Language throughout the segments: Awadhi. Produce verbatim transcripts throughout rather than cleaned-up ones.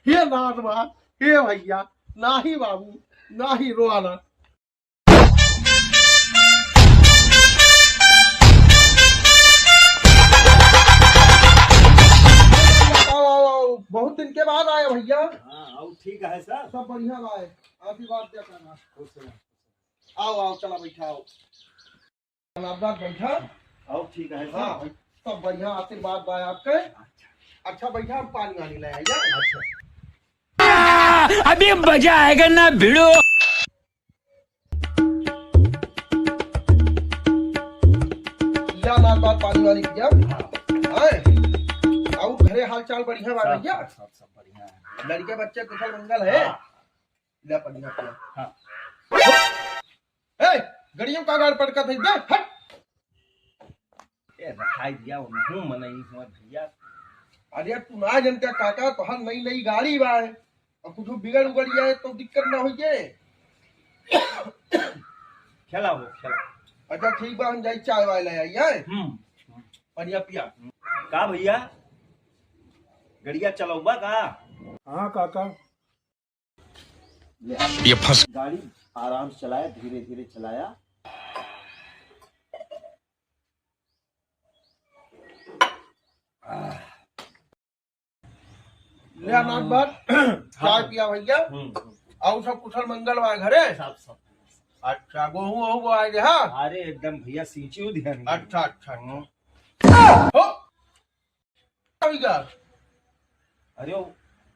हे नाथ बा, हे भैया, नाही बाबू, नाही रोआना। आओ, आओ, आओ, बहुत दिन के बाद आए भैया। हाँ, आओ, ठीक है सर। सब बढ़िया बा, आशीर्वाद देता ना। खुश रहो। आओ, आओ, चला बैठा, आओ। नाथ बा, बैठा। आओ, ठीक है सर। हाँ, सब बढ़िया, आशीर्वाद बा आपके। अच्छा। अच्छा, बैठा, हम पानी वानी ले आइए। अच्छा। अभी मजा आएगा ना भिड़ो। या नाथ बा, पानी वानी पिया। हाँ। आए। और घरे हाल चाल बढ़िया बा सब, भैया? सब, सब, सब बढ़िया है। लड़के बच्चे कुशल मंगल है? हाँ। ले पानी पिया। हाँ। ए, गड़ियों का गाड़ पटकत है, दे, हट। ए, रखाई दिया, उनहूँ मनई हुआ भैया। अरे, तू ना जनते काका, तोहर नई नई गाड़ी बा, और कुछ बिगड़ उगड़ जाए तो दिक्कत ना होई के। खेला हो, खेला। अच्छा, ठीक बा, हम जाई चाय वाय ले आई, हैं? हम्म। पानी पिया। का भैया, गड़िया चलौबा का? हाँ काका। ले आ। ये फंस गाड़ी आराम से चलाया, धीरे धीरे चलाया। ले नाथ बा, चाय पिया भैया। हम्म, हम्म। और सब कुशल मंगल बा घरे? सब, सब। अच्छा, गोहूँ वोहूँ बोआए दे, हाँ? अरे एकदम भैया, सींची हूँ ध्यान। अच्छा, अच्छा। हम्म। हो। भैया। अरे, वो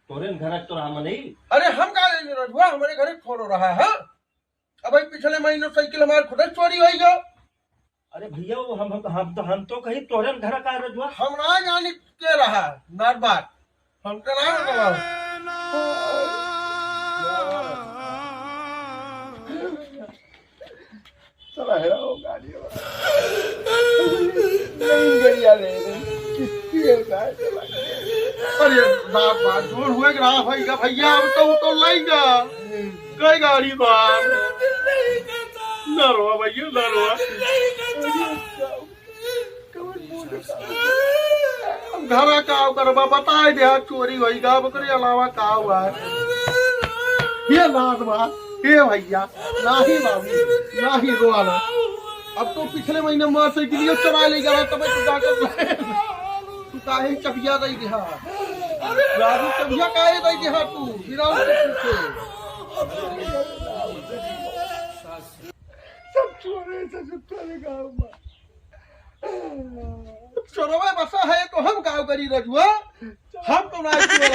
तोरे घर तो रहा मनई। अरे, हम का जाने रजुआ, हमरे घरे थोड़ो रहा है, हाँ? अब भाई, पिछले महीने साइकिल हमार खुद चोरी होई गयो। अरे भैया, वो हम, हम, हम तो, हम तो कहीं तोरे घर का रजुआ। हम ना जानी के रहा, नाथ बा। हम तो ना रहा। चला है वो गाड़ी वाला। नहीं गड़िया ले रे। किस्ती है का चला। अरे बाप, बाप, जोर हुए कि ना होई गा भैया, हम तो, तो लई गा। कई गाड़ी बा। ना रोवा भैया, ना रोवा। अब घरा का करबा, बताए दे, हाँ, चोरी होई गा, ओकरे अलावा का हुआ है? ये नाथ बा, ए भैया, नाही बाबू, नाही रोआना। अब तो पिछले महीने मोटरसाइकिलियो चुरा ले गया, तबे तो जाकर तू काहे चबिया दई दिहा? राजू, चबिया काहे दई दिहा तू? बिना उसके पूछे। सब चोरे से सुत्ता लगा हुआ। चोरवे बसा है तो हम का करी रजुआ? हम तो ना चोर है।